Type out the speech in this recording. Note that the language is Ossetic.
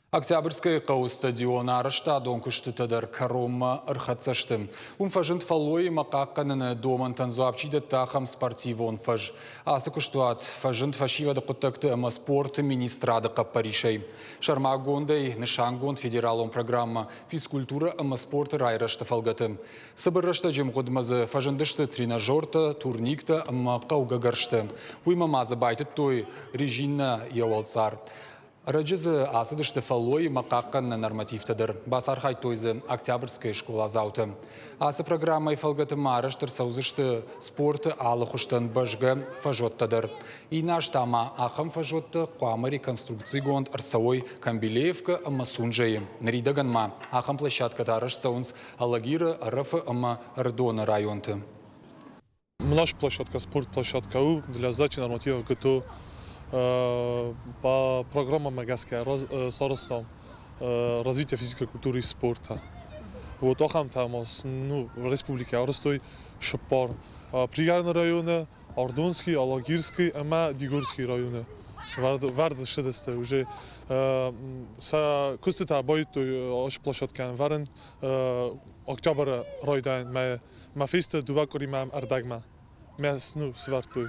Октябрьскӕйы хъӕуы стадионы арӕзтадон куыстытӕ дӕр кӕронмӕ ӕрхӕццӕ сты. Уым фӕзынд фӕллоимӕ хъахъхъӕныны домӕнтӕн дзуапп чи дӕтты, ахӕм спортивон фӕз. Ацы куыстуат фӕзынд фӕсивӕды хъуыддӕгты ӕмӕ спорты министрады хъӕппӕрисӕй. Сӕрмагондӕй нысангонд федералон программӕ «Физкультурӕ ӕмӕ спорты райрӕзты» фӕлгӕты. Цыбыр рӕстӕджы мгъуыдмӕ дзы фӕзындысты тренажертӕ, турниктӕ ӕмӕ хъӕугӕ гӕрзтӕ. Уыимӕ ма дзы байтыдтой резинӕ йӕ уӕлцъар. Ӕрӕджы дзы ацыдысты фӕллойы ӕмӕ хъахъхъӕныны нормативтӕ дӕр. Бацархайдтой дзы Октябрьскӕйы скъоладзаутӕ. Ацы программӕйы фӕлгӕты ма арӕзт ӕрцӕудзысты спорты алы хуызтӕн бӕзгӕ фӕзуӕттӕ дӕр. Иннӕ аз та ма ахӕм фӕзуӕттӕ хъуамӕ реконструкцигонд ӕрцӕуой Камбилеевкӕ ӕмӕ Сунжӕйы. Ныридӕгӕн ма ахӕм площадкӕтӕ арӕзт цӕуынц Алагиры, Ӕрӕфы ӕмӕ Ӕрыдоны районты. Наша площадка, спортплощадка у для сдачи нормативов ГТО по программам гӕсгӕ сарӕзтам развитие физической культуры и спорта. Вот ахӕмтӕ ма ну, республикӕ арӕзтой цыппар. Пригородный районы, Ардонский, Алагирский ӕмӕ Дигорский районы вӕрд ссыдысты уже сӕ куыстытӕ байдтой ацы площадкӕйӕн вӕрын октябры райдайӕн мӕ Мӕ фесты дыууӕ къуыримӕ ӕрдӕгмӕ. Мӕ ну, сывӕрдтой.